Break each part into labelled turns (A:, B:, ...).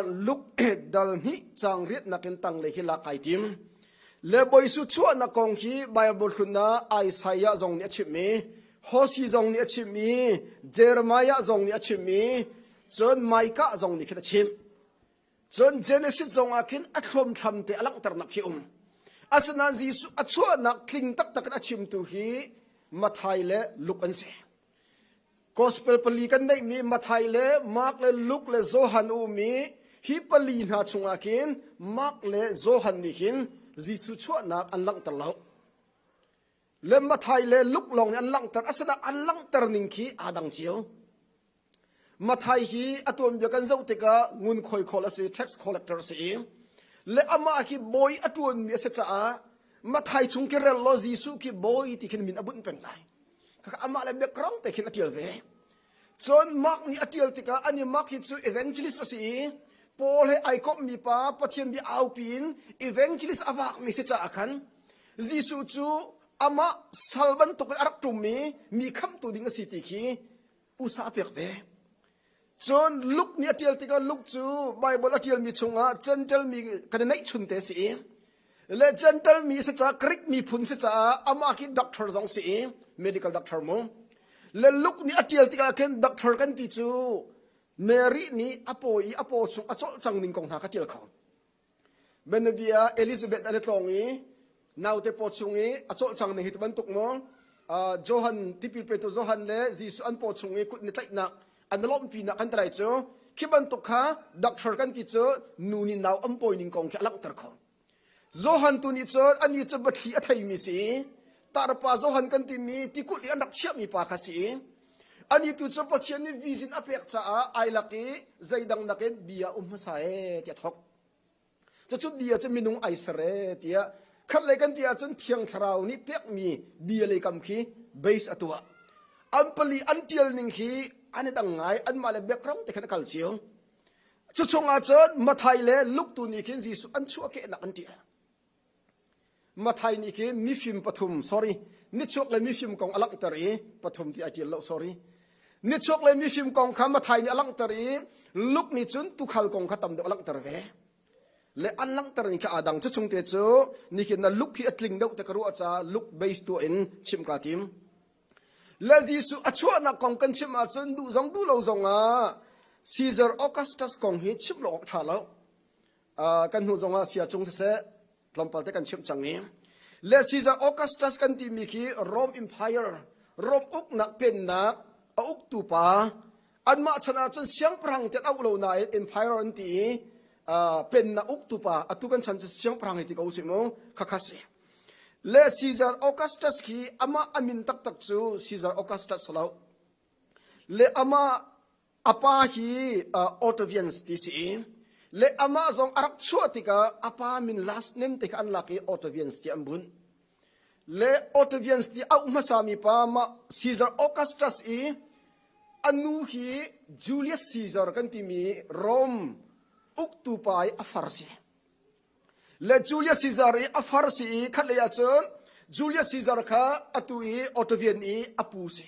A: Luke dal hnih caang riatnak in tanglei hi lak kai tim. Le Bawi Jesuh chuahnak kong hi Bible hlun ah Isaiah zong nih a chimh i Hosea zong nih a chimh i Jeremiah zong nih a chimh i cun Micah zong nih khin a chimh. Cun Genesis zong ah khin a thluamthlam te a langhternak hi um. Asinain Jesuh a chuahnak tling taktak in a chimtu hi Matthai le Luke an si. Gospel pali kan neihmi Matthai le Mark le Luke le Johan um i hi pali hna chungah khin Mark le Johan nih hin Jesuh chuahnak an langhter lo. Le Matthai le Luke lawng nih an langhter. Asinain an langhter ning khi aa dang cio. Matthai hi a tuanbia kan zoh tikah ngunkhuai khawl a si, tax collector a si i le amah khi bawi a ṭuanmi a si caah Matthai chung khi rel law Jesuh khi bawi ti khin min a bunh peng lai. Khakha amah le biakrong te khin a ṭial ve. Cun Mark nih a ṭial tikah ani Mark hi cu evangelist a si i Paul he ai komhmi pa Pathian bia aupi in evangelist a vakmi si caah khan Jesuh cu amah sal bantuk in a rak ṭum i mi khamhtu ding a si ti khi usa a pek ve. Cun Luke nih a ṭial tikah Luke cu Baibal a ṭialmi chungah Gentile mi kan i neihchun te si i le Gentile mi si caah Greek miphun si caah amah khi doctor zong si i medical doctor mu. Le Luke nih a ṭial tikah khin doctor kan ti cu Mary nih a paw i a paw chung a cawlcang ning kong hna kha ṭial kho. Bianabia Elizabeth an i tlawng i naute paw chung i a cawlcang ning hi ti bantuk maw Johan tipil petu Johan le Jesuh an paw chung i kut ni tlaihnak an lawmhpinak kan ti lai cu khi bantuk kha doctor kan ti cu nu nih nau an pawi ning kong khi a langhter kho. Johan tu nih cun anih cu biathli a theimi si i tarpa Johan kan timi tikulh i an rak chiahmi pa kha si i anih tu cu Pathian nih vision a pek caah ai lak i zeidang nakin bia um hmasa e tiah thok. Cucu bia cu minung ai ser e tiah khatlei kan ti ahcun Thiang Thlarau nih pekmi bia lei kam khi base a tuah. An pali an tial ning khi an i dang ngai anmah le background te khan a kal cio. Cu chungah cun Matthai le Luke tu nih khin Jesuh an chuahkehnak an tial. Matthai nih khin mifim pathum sorry nichuak le mifim kong a langhter i pathum ti ai tial lo sorry nichuak le mifim kong kha Matthai nih a langhter i Luke nih cun tuukhal kong kha tam deuh a langhter ve. Le an langhter ning kha aa dang. Cu chung te cu nihin na Luke hi a tling deuh te ka ruah caah Luke base tuah in chim kaa tim. Le Jesuh a chuahnak kong kan chim ahcun duh zong duh lo zong ah Caesar Augustus kong hi chim lo awk ṭha lo. Uh, kan hnu zong ah sia cung siseh tlawmpal te kan chimh cang i le Caesar Augustus kan timi khi Rome Empire Rome uknak pennak a uktu pa anmah chan ahcun siangpahrang te an auh lo nain empire an ti i uh, pennak uktu pa atu kan chan cu siangpahrang hi ti ko usih mu khakha si Le Caesar Augustus khi amah a min taktak cu Caesar Augustus lo. Le amah a pa hi uh, Octavians ti si i le amah zong a rak chuah tikah a pa min last name te kha an lak i Octavians ti an bunh. Le Octavians ti auh hmasami pa mah Caesar Augustus i a nu hi Julius Caesar kan timi Rome uktu pa i a far si. Le Julius Caesar i a far si i khatlei ah cun Julius Caesar kha atu i Octavian i a pu si.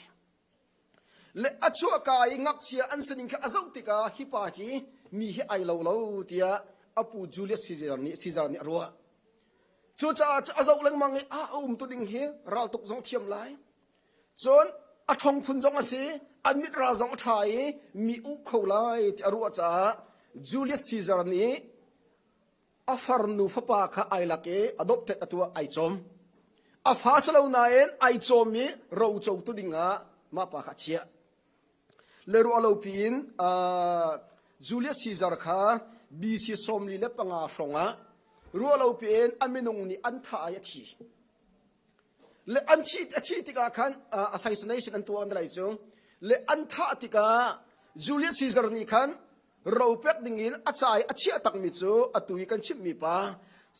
A: Le a chuahka i ngakchia an sining kha a zoh tikah hi pa hi mi hi ai lo lo tiah a pu Julius Caesar nih Caesar nih a ruah. Cucaah a zoh lengmang i a um tu ding hi raltuk zong thiam lai. Cun a ṭhong phun zong a si, an mit ral zong a ṭha i mi uk kho lai ti a ruah caah Julius Caesar nih a farnu fapa kha ai lak i adopted a tuah ai cawm. A fa si lo nain ai cawm i rocotu dingah mah pa kha a chiah. Le ruah lo piin uh, Julius Caesar kha BC 45 hrawngah ruah lo piin a minung nih an thah i a thi. Le an thi a thi tikah khan uh, assassination an tuah an lai cu. Le an thah tikah Julius Caesar nih khan ro pek dingin a ca i a chiah takmi cu atu i kan chimhmi pa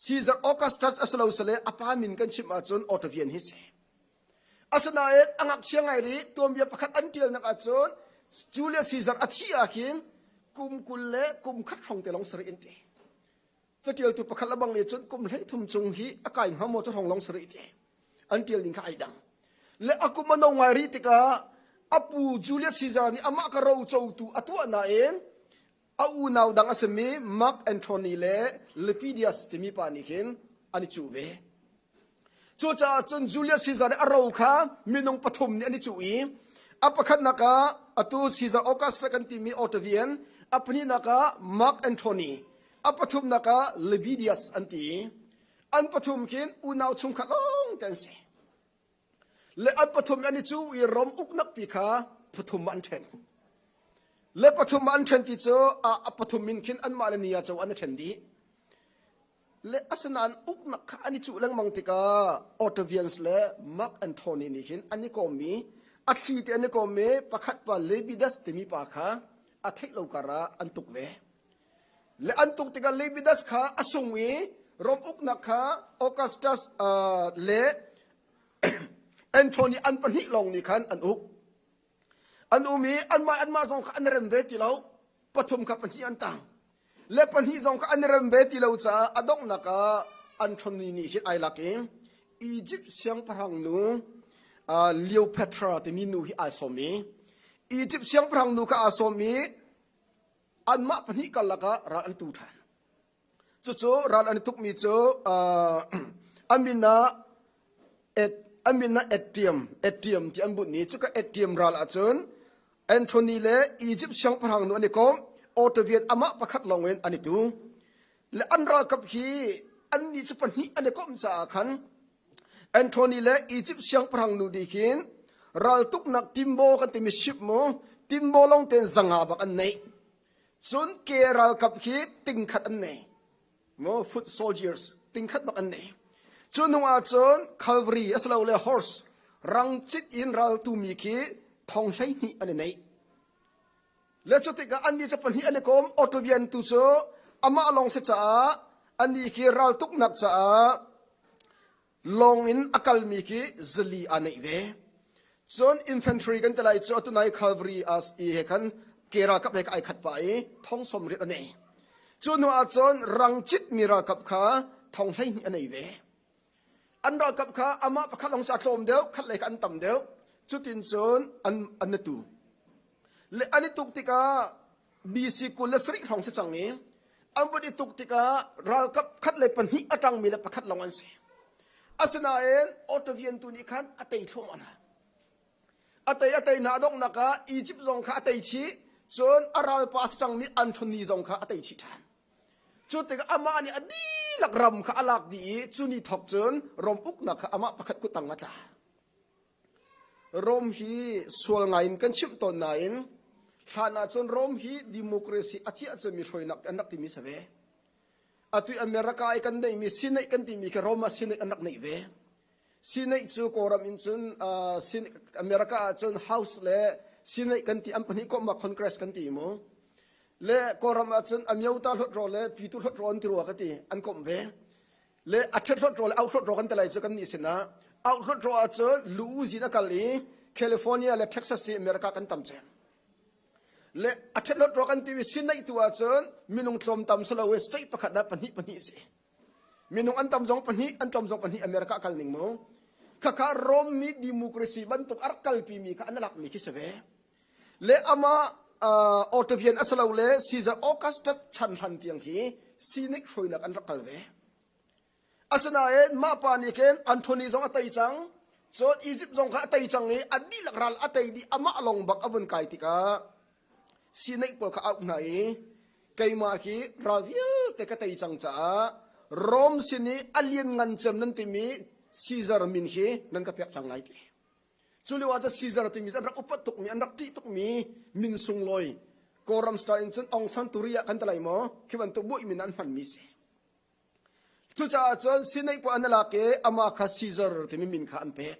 A: Caesar Augustus a si lo sale a pa min kan chimh ahcun Octavian hi si. Asinain a ngakchia ngai rih tuanbia pakhat an ṭialnak ahcun Julius Caesar a thih ah khin kum 20 le kum khat hrawng te lawng sarih in ti. Caṭialtu pakhat le bang nih cun kum 13 cung hi a kai hnga maw cu hrawng lawng sarih ti. An ṭial ning kha ai dang. Le a kum a no ngai rih tikah a pu Julius Caesar nih amah ka rocotu a tuah nain. A unau dang a simi Mark Antony le Lepidius timi pa nih khin an i cuh ve. Cucaah cun Julius Caesar nih a ro kha minung pathum nih an i cuh i a pakhatnak ah atu Caesar Augustus kan timi Octavian, a pahnihnak ah Mark Antony, a pathumnak ah Lepidius an ti. An pathum khin unau chungkhat lawng te an si. Le an pathum an i cu i Rom uknak pi kha pathum ah an ṭhen. Le pathum ah an ṭhen ti cu a pathum in khin anmah le nia co an i ṭhen dih. Le asinain uknak kha an i cuh lengmang tikah Octavians le Mark Antony nih hin an i kawm i a thli te an i kawm i pakhat pa Levidas timi pa kha a theih lo karah an tuk ve. Le an tuk tikah Levidas kha a sung i Rom uknak kha Augustus le Antony an pahnih lawng nih khan an uk. An um i anmah anmah zong kha an rem ve ti lo. Pathum kha pahnih an tang. Le pahnih zong kha an rem ve ti lo caah a donghnak ah Antony nih hin ai lak i Egypt siangpahrang nu Cleopatra timi nu hi ai sawm i Egypt siangpahrang nu kha aa sawm i anmah pahnih karlak ah ral an tu ṭhan. Cucu ral an i tukmi cu a min ah a min ah Etium Etium ti an bunh i cuka Etium ral ahcun Anthony le Egypt siangpahrang nu an i kom Octavian amah pakhat lawng in an i tu. Le an ralkap hi annih cu pahnih an i komh caah khan Anthony le Egypt siangpahrang nu nih khin raltuknak timbo kan timi ship mu timbo lawng tein zanga bak an neih. Cun ke ralkap khi tingkhat an nei. Mo foot soldiers tingkhat bak an nei. Cu hnu ah cun Calvary asilole horse rang cit in raltu mi khi thong 12 an i neih. Le cu tikah annih cu pahnih an i kom Octavian tu cu amah lawng si caah anih khi raltuknak caah lawng in a kalmi khi zali aa neih ve. Cun infantry kan ti lai cu atu nai Calvary as i he khan ke ralkap he ai khat pah i thong 80 a nei. Cu hnu ah cun rang citmi ralkap kha thong 12 a nei ve. An ralkap kha amah pakhat lawng sa tlawm deuh, khat lei kha an tam deuh. Cutin cun an an tu. Le an i tuk tikah BC 27 hrawng si cang i an vun i tuk tikah ralkap khat le pahnih a ṭangmi le pakhat lawng an si. Asinain Octavian tu nih khan a tei thluahmah hna. A tei a tei hna a donghnak ah Egypt zong kha a tei chih, cun a ralpa a si cangmi Antony zong kha a tei chih ṭhan. Cu tikah amah nih a dihlak ram kha a lak dih i cu ni thawk cun Rom uknak kha amah pakhat kuttang a tla. Rom hi sual ngaiin kan chimh tawn nain hlan ahcun Rom hi democracy a ciah cemmi hruainak an rak timi si ve. Atu America i kan neihmi Senate kan timi khi Rom ah Senate an rak neih ve. Senate cu Kawlram in cun uh, America ahcun House le Senate kan ti an pahnih komh ah Congress kan ti mu. Le Kawlram ahcun Amyota hluat le Pitu hluat an ti rua ka ti an komh ve. Le a ṭhet hlawt raw le auh hlawt raw kan ti lai cu kan nih sinah auh hlawt raw ahcun lu zin a kal i California le Texas hi America kan tam cem. Le a ṭhet hlawt raw kan timi Senate tu ahcun minung tlawm tam si lo i state pakhat ah pahnih pahnih si. Minung an tam zong pahnih an tlawm zong pahnih America kal ning mu. Khakha Rome mi democracy bantuk a rak kalpi mi kha an lak mi khi si ve. Le amah uh, Octavian asalo le Caesar Augustus chan hlan tiang hi Senate hruainak an rak kal ve. Asinain mah pa nih khin Anthony zong a tei cang, cun Egypt zong kha a tei cang i a dihlak ral a tei dih amah lawng bak a vun kai tikah Senate pawl kha auh hna i keimah hi ral vialte ka tei cang caah Rome sin i a lianngan cem nan timi Caesar min hi nan ka pek cang lai ti. Cu lio ah cun Caesar timi cu an rak upat tukmi, an rak ṭih tukmi min sunglawi Kawlram style in cun Aung San Turi ah kan ti lai maw? Khi bantuk buih min an hmanmi si. Cucaah cun Sinai pawl an lak i amah kha Caesar timi min kha an pek.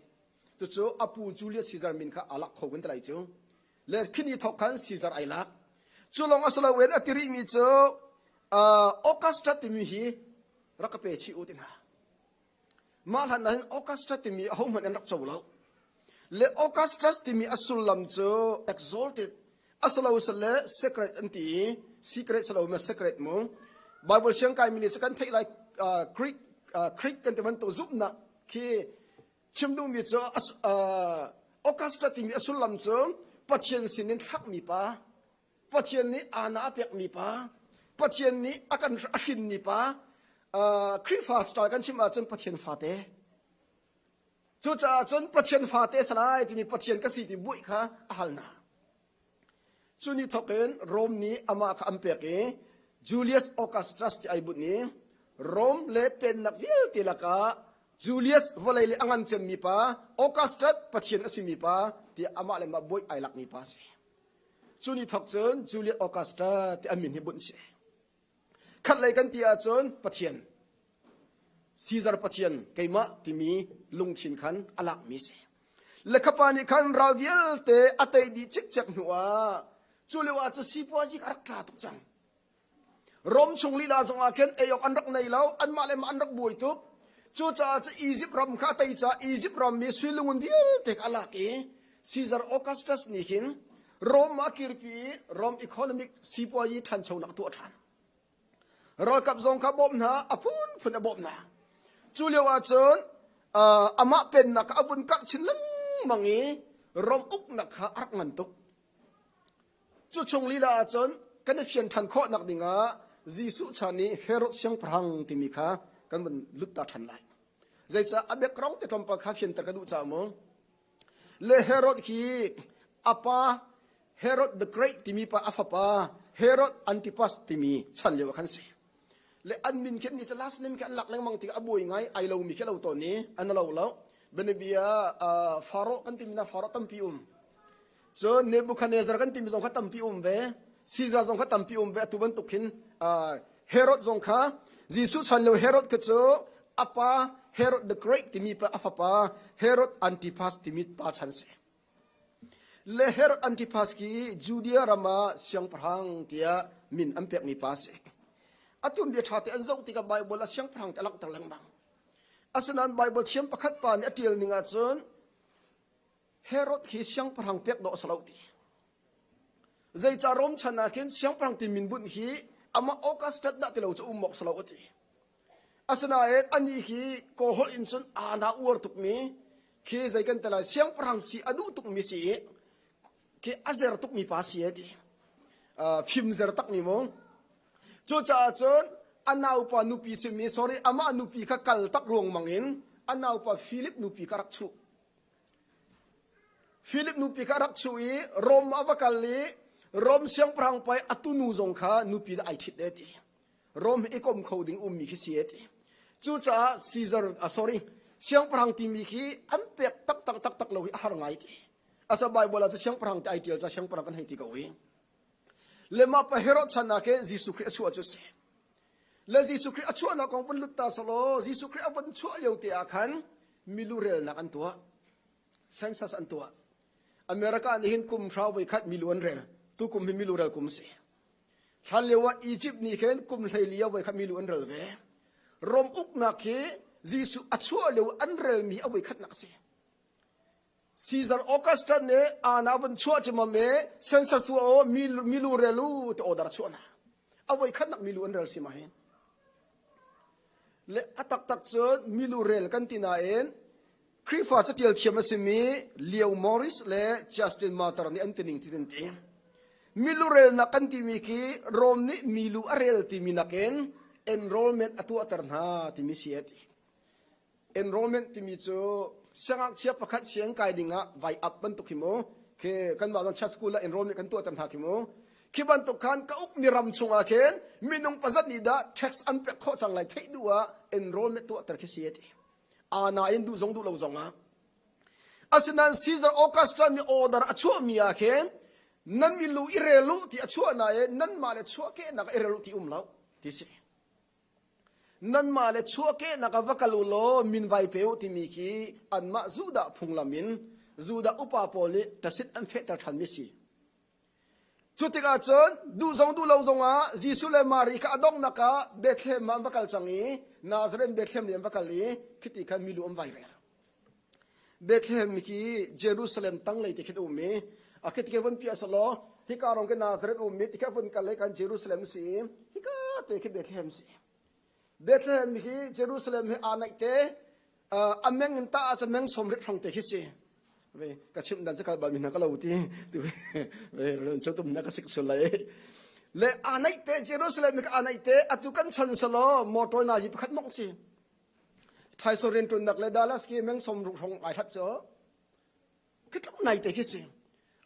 A: Cucu a pu Julius Caesar min kha aa lak kho kan ti lai cu. Le khini thawk khan Caesar ai lak. Cu lawng a si loin a ti rihmi cu uh, Augustus timi hi rak ka pe chih u ti hna. Mah hlan ahhin Augustus timi ahohmanh an rak co lo. Le Augustus timi a sullam cu exalted asilo le sacred an ti i secret silo ma sacred mu. Bible siang kaimi nih cu kan theih lai uh, Greek uh, Greek kan ti bantuk zumhnak khi chim duhmi cu uh, Augustus timi a sullam cu Pathian sinin thlakmi pa. Pathian nih ana a pekmi pa, Pathian nih a kan a hrinmi pa, Khrihfa style kan chim ahcun Pathian fate. Cucaah cun Pathian fate salai timi Pathian ka si ti buih kha a hal hna. Cu ni thawk in Rom nih amah kha an pek i Julius Augustus ti ai bunh i Rom le pennak vialte lakah Julius vawlei le a ngan cemmi pa Augustus pathian a simi pa tiah amah le mah bawi ai lakmi pa a si. Cu ni thawk cun Julius Augustus ti a min hi bunh si. Khatlei kan ti ahcun Pathian, Caesar Pathian keimah timi lungthin khan a lakmi si. Lekhapa nih khan ral vialte a tei dih cikcek hnu ah cu lio ah cu sipuazi a rak tla tuk cang. Rom chung lila zong ah khin ei awk an rak nei lo, anmah le mah an rak buai tuk. Cucaah cu Egypt ram kha a tei caah Egypt ram mi sui lungun vialte kha a lak i Caesar Augustus nih hin Rome ah a kirpi i Rome economic sipuazi ṭhanchonak a tuah ṭhan. Ralkap zong kha bawmh hna, a phunphun a bawmh hna. Cu lio ahcun uh, amah pennak kha a vun karh chin lengmang i Rome uknak kha a rak ngan tuk. Cu chung lila ahcun kan i fian ṭhan khawh nak dingah Jesuh chan i Herod siangpahrang timi kha kan vun lut ta ṭhan lai. Zeicah a background te tlawmpal kha fianter ka duh caah mu. Le Herod hi a pa Herod the Great timi pa a fapa Herod Antipas timi chan lio ah khan si. Le an min khin ni cu last name khi an lak lengmang tikah a buai ngai ai lomi khi lo tawn i an lo lo. Bianabia uh, Pharaoh kan timi na Pharaoh tampi um. Cun Nebuchadnezzar kan timi zong kha tampi um ve. Caesar zong kha tampi um ve. Atu bantuk hin uh, Herod zong kha Jesuh chan lio Herod kha cu a pa Herod the Great timi pa a fapa Herod Antipas timi pa chan si. Le Herod Antipas khi Judea ram ah siangpahrang tiah min an pekmi pa si. Atu bia ṭha te an zoh tikah Bible ah siangpahrang te a langhter lengmang. Asinain Bible thiam pakhat pa nih a ṭial ning ahcun Herod khi siangpahrang pek dawh a si lo ti. Zeicah Rom chan ah khin siangpahrang ti min bunh hi amah Augustus dah ti lo cu um awk si lo a ti. Asinain anih hi Kawl holh in cun aa uar tukmi khi zei kan ti lai siangpahrang si a duh tukmi si i khi a zer tukmi pa si a ti. Uh, fim zer takmi mu. Cucaah cun a naupa nupi simi sorry amah nupi kha kal tak ruangmang in a naupa Philip nupi kha rak chuh. Philip nupi kha a rak chuh i Rom ah a va kal i Rom siangpahrang pa i a tunu zong kha nupi dah ai ṭhit e ti. Rom i kom kho ding ummi khi si e ti. Cucaah Caesar, ah, sorry, siangpahrang timi khi an pek taktak taktak lo hi a har ngai ti. Asa Bible ah cu siangpahrang ti ai ṭial ca siangpahrang kan hei ti ko i. Le mah pa Herod chan ah khin Jesuh Khrih a chuah cu si. Le Jesuh Khrih a chuahnak kong vun lut ta selaw Jesuh Khrih a vun chuah lio te ah khan milu relnak an tuah. Census an tuah. America nih hin kum hra voi khat milu an rel. Tu kum hi milu rel kum si. Hlan lio ah Egypt nih khin kum 14 voi khat milu an rel ve. Rom uknak hi Jesuh a chuah lio an relmi a voi khatnak si. Caesar Augustus nih ana vun chuah cu mam e census tu o milu relu te order chuah na a voi khat nak milu an rel si ma hi le a taktak cun milu rel kan ti nain Khrihfa catial thiam a simi Leo Morris le Justin Martyr nih an tining ti an ti milu relnak kan timi khi Rome nih milu a rel timi nakin enrollment a tuahter hna timi si a ti Enrollment timi cu siangngakchia pakhat sianginn kai ding ah vai up bantuk khi mu. Khi kanmah zong church school ah enrollment kan tuahter hna khi mu. Khi bantuk khan ka ukmi ram chungah khin minung pazat nih dah tax an pek khawh cang lai theih duh ah enrollment tuahter khi si a ti. Aa nain duh zong duh lo zong ah. Asinain Caesar Augustus nih order a chuahmi ah khin nan milu i rel u ti a chuah nain nanmah le chuahkehnak i rel u ti um lo ti si. Nanmah le chuahkehnak ah va kal u law min vai pe u timi khi anmah Judah phunglam in Judah upa pawl nih ṭasit an fehter ṭhanmi a si. Cu tikah cun duh zong duh lo zongah Jesuh le Mari kha a donghnak ah Bethlehem ah an va kal cang i Nazareth Bethlehem li an va kal i khiti khan milu an vai rel. Bethlehem khi Jerusalem tanglei te khin um i a khi tikhe vun piah selaw hika rong khi Nazareth um i tikhe vun kal i kan Jerusalem si i hika te khi Bethlehem si. Bethlehem hi Jerusalem he aa naih te a meng in tah ahcun meng sawm rit hrong te khi si. Ve ka chim dan cu kal bal mi hna ka lo ti tu ve ron chu tum na ka sik sul lai. Le anai te Jerusalem ka anai te atu kan chan salo motor na ji pakhat mong si. Thaiso rian tun nak le Dallas ki meng som ruk rong ai hlat cho. Khi tluk nai te khi si.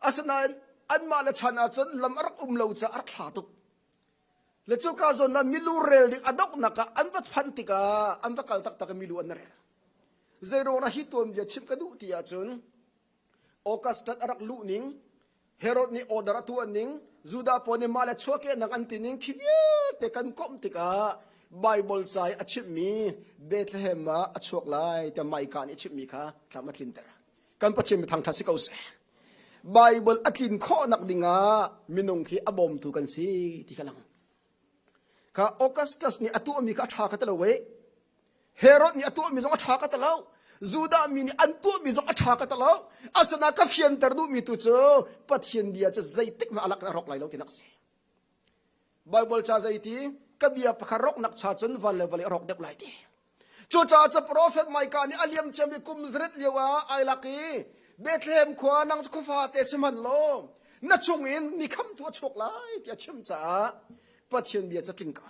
A: Asinain anmah le chan ahcun lam a rak um lo caah a rak thla tuk. Le cuka zawn ah milu rel ding a donghnak ah an va phanh tikah an va kal taktak i milu an rel. Zeiruang ah hi tuanbia chimh ka duh ti ahcun Augustus a rak luh ning, Herod nih order a tuah ning, Judah pawl nih mah le chuahkehnak an ti ning khi vialte kan komh tikah Bible ca i a chimhmi Bethlehem ah a chuak lai tiah Micah nih a chimhmi kha tlam a tlinter. Kan Pathian mi thangṭhat si ko seh. Bible a tlin khawhnak dingah minung khi a bawmtu kan si ti kha lang. Kha Augustus nih a tuahmi kha a ṭha ka ti lo eh. Herod nih a tuahmi zong a ṭha ka ti lo. Judah mi nih an tuahmi zong a ṭha ka ti lo. Asinain ka fianter duhmi tu cu Pathian bia cu zeitik hmanh a lak in a rawk lai lo tinak a si. Baibal ca zeiti ka bia pakhat rawknak cha cun van le vawlei a rawk deuh lai ti. Cucaah cu profet Micah nih a liam ciami kum zarit lio ah ai lak i Bethlehem khua nang cu khuafa te si hmanh law na chung in mi khamtu a chuak lai ti a chim caah Pathian bia cu tling ko.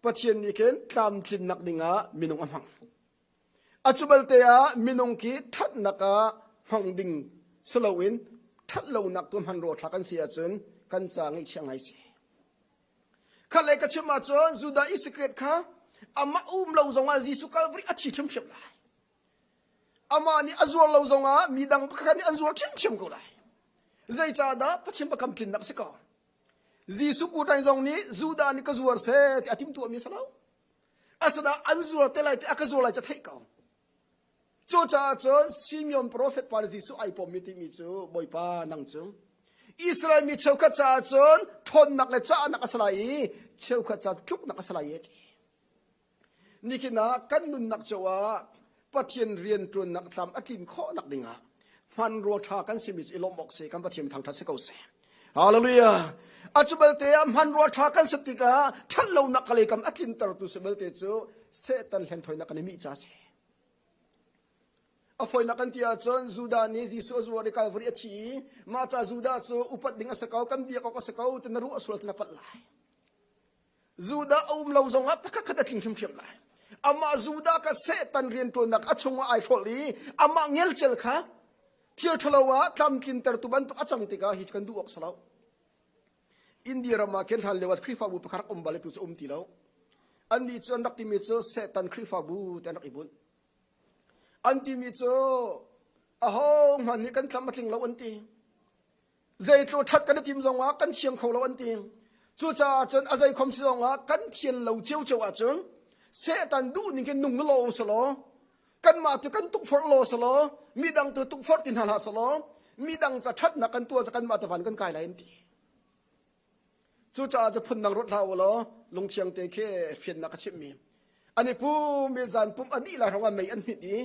A: Pathian nih khin tlamtlinnak dingah minung a hmang. A cu balte ah minung khi ṭhatnak ah hmang ding si loin ṭhatlonak tu hmanrua ṭha kan si ahcun kan ca ngaihchia ngai si. Khatlei ka chim ahcun Judah Iskariot kha amah um lo zongah Jesuh Calvary a thi ṭhiamṭhiam lai. Amah nih a zuar lo zongah midang pakhat nih an zuar ṭhiamṭhiam ko lai. Zeicahdah Pathian biakam tlinnak a si ko. Jesuh kuṭang zong nih Judah nih ka zuar seh ti a timhtuahmi a si lo. Asinain an zuar te lai ti a ka zuar lai cu a theih ko. Cucaah cun Simeon profet pa nih Jesuh ai pawmmi timi cu Bawipa nang cu Israel mi cheukhat caah cun ṭhawnnak le cahnak a si lai i cheukhat caah tluknak a si lai e ti. Nihin ah kan nunnak cio ah Pathian rianṭuannak tlam a tlin khawhnak dingah hmanrua ṭha kan simi cu i lawmh awk si kan Pathian thangṭhat si ko seh. Hallelujah. A cu belte ah hmanrua ṭha kan si tikah ṭhatlonak ka leikam a tlintertu si belte cu Satan hlenthawinak kan i mih ca a si. A fawinak kan ti ahcun Judah nih Jesuh a zuar i Calvary a thi i mah ca Judah cu upat ding a si ko, kan biak awk a si ko ti na ruah sual cu na palh lai. Judah a um lo zongah pakhat khat a tling hrimhrim lai. Amah Judah kha Satan rianṭuannak a chungah ai hrawlh i amah ngelcel kha thil ṭhalo ah tlamtlintertu bantuk a cang tikah hi cu kan duh awk si lo. India ram ah khin hlan lio ah Khrihfabu pakhat rak um bal i tu cu um ti lo. Annih cu an rak timi cu Satan Khrihfabu ti an rak i bunh. An timi cu aho hmanh nih kan tlam a tling lo an ti. Zeitluk ṭhat kan i tim zongah kan thiam kho lo an ti. Cucaah cun a zeikhom si zongah kan thian lo ciocio ahcun Satan duh ning khin nung law selaw kanmah tu kan tukforh law selaw midang tu tukforh ti hna hlah selaw midang ca ṭhatnak kan tuah ca kanmah tu van kan kai lai an ti. Cucaah cu phundang ruat hlah u law lungthiang te khi fiannak ka chimhmi. An i pum i zan pumh a dih lai hrawng ah mei an hmit i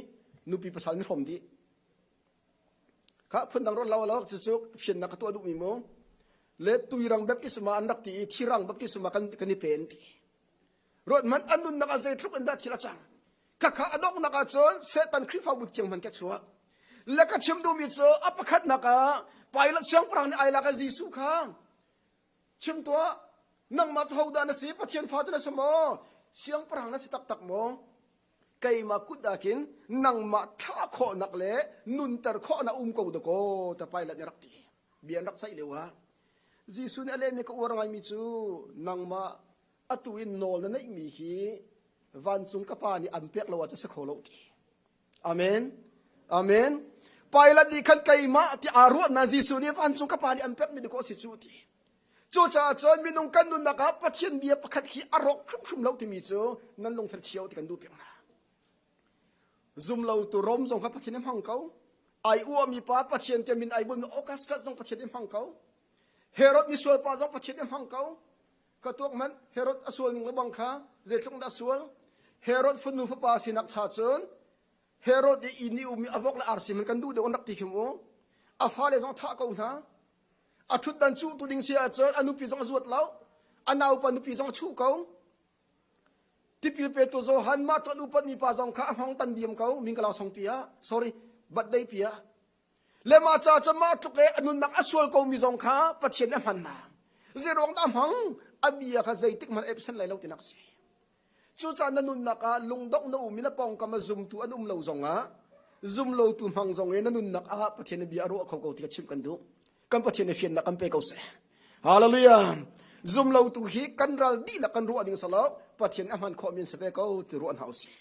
A: nupi pasal an hrawm dih. Kha phundang ruat hlah u law cucu fiannak ka tuah duhmi mu. Le tuirang baptisma an rak ti i thirang baptisma kan kan i pe an ti. Ruat hmanh an nunnak ah zeitluk in dah thil a cang. Khakha a donghnak ah cun Satan Khrihfabu tiang hmanh ka chuah. Le ka chim duhmi cu a pakhatnak ah Pilate siangpahrang nih ai lak i Jesuh kha chim tuah nangmah cu hodah na si Pathian fa cu na si maw siangpahrang na si taktak maw keimah kut ah khin nangmah thlah khawhnak le nunter khawhnak um ko dakaw ta Pilate nih rak ti bia an rak ceih lio ah Jesuh nih a lehmi ka uar ngaimi cu nangmah atu in nawl na neihmi hi vancung ka pa nih an pek lo ahcun si kho lo ti. Amen. Amen. Pilate nih khan keimah ti aa ruah na Jesuh nih vancung ka pa nih an pekmi dakaw si cu ti. Cucaah cun minung kan nunnak ah Pathian bia pakhat khi a rawk hrimhrim lo timi cu nan lungthil cio ti kan duh piak hna. Zumlotu Rom zong kha Pathian i hmang ko. Ai uami pa Pathian te min ai bunmi Augustus zong Pathian i hmang ko. Herod misual pa zong Pathian i hmang ko. Ka tuak hmanh Herod a sual ning le bang kha zeitluk dah sual. Herod fanu fapa sinak cha cun Herod i inn i ummi a vok le arsi man kan duh deuh an rak ti khi mu. A fale zong thah ko hna. A ṭhutdan cuh tu ding si ahcun a nupi zong a zuat lo. A naupa nupi zong a chuh ko. Tipil petu Johan mah ṭuan upatmi pa zong kha a hngawng tan diam ko. Mingkala song pi ah, sorry, birthday pi ah. Le mah ca cu mah tluk le a nunnak a sual komi zong kha Pathian nih a hman hna. Zeiruang dah a hmang? A bia kha zeitik hmanh epsen lai lo tinak si. Cucaah na nunnak ah lungdongh na um i na pawngkam ah zumtu an um lo zongah zumlotu hmang zong i na nunnak ah Pathian bia a ruah kho ko ti kha chimh kan duh. Kan Pathian nih fiannak kan pe ko seh. Hallelujah. Zumlotu hi kan ral dihlak kan ruah ding salo Pathian a hman khawhmi an si ve ko ti ruah hna usih.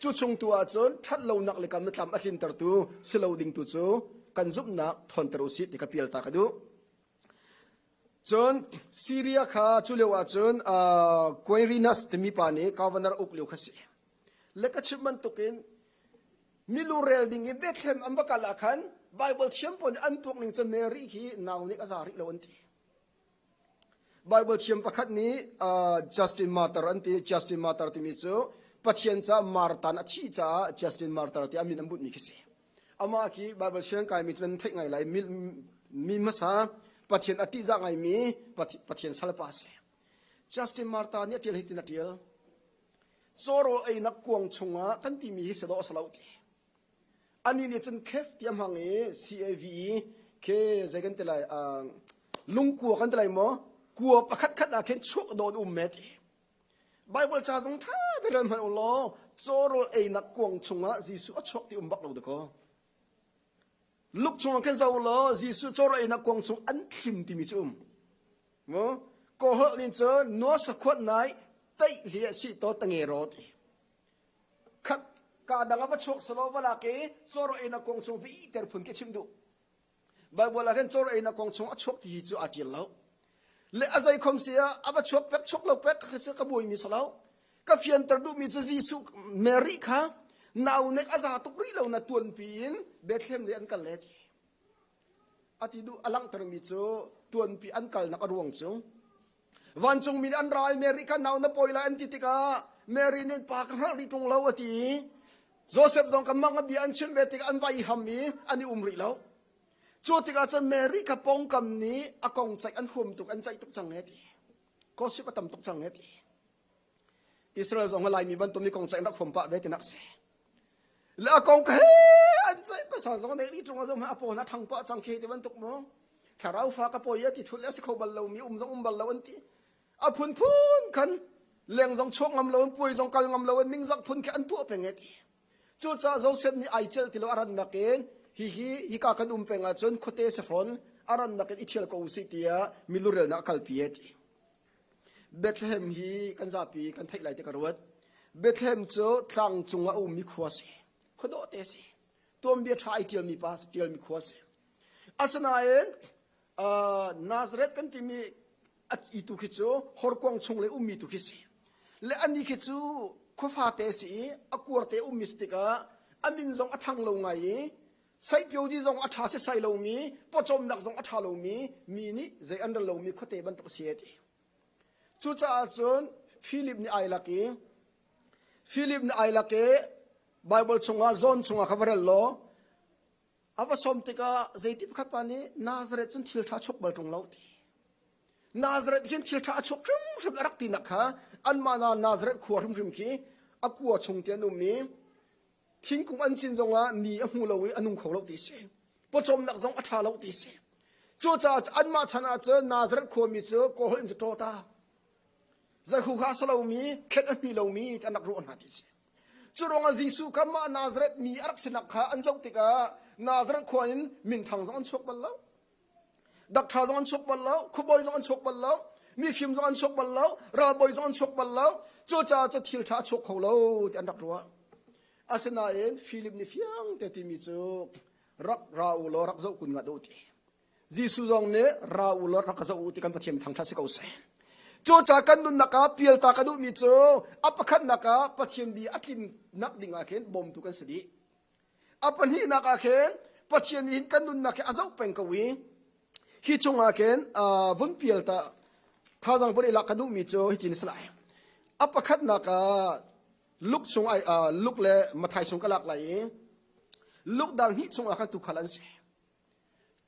A: Cu chung tu ahcun ṭhat lonak le kan tlam a tlintertu si lo ding tu cu kan zumhnak ṭhawnter usih ti ka pial ta ka duh. Cun Syria kha cu lio ahcun uh, Quirinus timi pa nih governor uk lio kha si. Le ka chim bantukin milu rel ding i Bethlehem an va kal ah khan Bible thiam pawl nih an tuak ning cu Mary hi nau nih a za rih lo an ti. Bible thiam pakhat nih uh, Justin Martyr an ti. Justin Martyr timi cu Pathian caah martan a thih caah Justin Martyr tiah a min an bunhmi khi si. Amah khi Bible siang kaimi cu nan theih ngai lai. Mi, mi hmasa Pathian a ṭihzah ngaimi Pathian salpa a si. Justin Martyr nih a ṭial hitin a ṭial. Cawrawl einak kuang chungah kan timi hi si dawh a si lo ti. Anih nih cun khef ti a hmang i C-A-V-E ke zei kan ti lai uh, lungkua kan ti lai maw kua pakhat khat ah khin chuak dawh an um me ti. Bible ca zong ṭha te rel hmanh u law cawrawl einak kuang chungah Jesuh a chuak ti um bak lo dakaw. Luk chungah khin zoh law Jesuh cawrawl einak kuang chung an thlim timi cu um. Mu kawholh nin cun nua sakhuat nai teih hliah si to tange ro ti. Khat ka dang a va chuak salo va lak i cawrawl einak kuang chung vi ter phun ke chim duh. Bible ah khan cawr einak kong chung a chuak ti hi cu aa ṭial lo. Le a zei khom si ah a va chuak pek chuak lo pek kha cu ka buaimi si lo. Ka fianter duhmi cu Jesuh Mary kha nau nek a za tuk rih lo na tuanpi in Bethlehem le an kal le ti. A ti duh a langhtermi cu tuanpi an kalnak a ruang cu Vancungmi nih an ra i Mary kha nau na pawi lai an ti tikah Mary nih pa ka hngalh rih ṭung lo a ti i Joseph zong kan mang a bia an chim ve tikah an va i ham i an i um rih lo. Cu tikah cun Mary kha pawngkam nih a kong ceih an huam tuk an ceih tuk cang e ti. Gossip a tam tuk cang e ti. Israel zong Laimi bantuk mi kong ceih an rak huam pah ve tinak si. Le a kong ka he an ceih pasal zong nei rih ṭung zong a pawn a ṭhang pah cang khi ti bantuk mu. Thlarau fa ka pawi a ti thul a si kho bal lomi um zong um bal lo an ti. A phunphun khan leng zong chuak ngam lo in puai zong kal ngam lo in ningzak phun khi an tuah peng e ti. Cucaah Joseph nih ai celh ti lo a rannak in hihi hika kan um peng ahcun khuate si fawn a rannak in i ṭhial ko usih tiah milurelnak a kalpi e ti. Bethlehem hi kan zapi kan theih lai ti ka ruat. Bethlehem cu tlang cungah a ummi khua a si. Khua dawhte a si. Tuanbia ṭha ai ṭialmi pa ṭialmi khua a si. Asinain uh, Nazareth kan timi a i tu khi cu horkuang chung le ummi tu khi si. Le ani khi cu khuafate a si i a kuarte ummi si tikah a min zong a thang lo ngai i Saipiodi zong a ṭha setsai lomi, pawcawmnak zong a ṭha lomi, mi nih zei an rel lomi khuate bantuk a si a ti. Cucaah cun Philip nih ai lak i Philip nih ai lak i Bible chungah John chungah kha va rel law a va sawm tikah zeiti pakhat pa nih Nazareth cun thil ṭha chuak bal ṭung lo ti. Nazareth hin thil ṭha a chuak hrimhrim a rak tinak kha anmah na Nazareth khua hrimhrim khi a kua chung te an um i Thingkung an cin zongah ni a hmu lo i a nung kho lo ti si. Pawcawmnak zong a ṭha lo ti si. Cucaah anmah chan ah cun Nazareth khuami cu Kawlholh in cu ṭawta. Zeihu kha a si lomi, khet a hmi lomi ti an rak ruah hna ti si. Cu ruangah Jesuh kha mah Nazareth mi a rak sinak kha an zoh tikah Nazareth khua in minthang zong an chuak bal lo. Dakṭha zong an chuak bal lo, khuabawi zong an chuak bal lo, mifim zong an chuak bal lo, ralbawi zong an chuak bal lo. Cucaah cu thil ṭha a chuak kho lo ti an rak ruah. Asinain Philip nih fiang te timi cu rak ra u law rak zoh kun ngat u ti. Jesuh zong nih ra u law rak ka zoh u ti kan Pathian thangṭhat si ko seh. Cucaah kan nunnak ah pialta ka duhmi cu a pakhatnak ah Pathian bia a tlinnak ding ah khin bawmtu kan si dih. A pahnihnak ah khin Pathian nih hin kan nunnak hi a zoh peng ko i hi chungah khin vun pial ta thazang vun i lak ka duhmi cu hitin a si lai. A pakhatnak ah Luke chung ai Luke le Matthai chung ka lak lai i Luke dal hnih chungah khan tuukhal an si.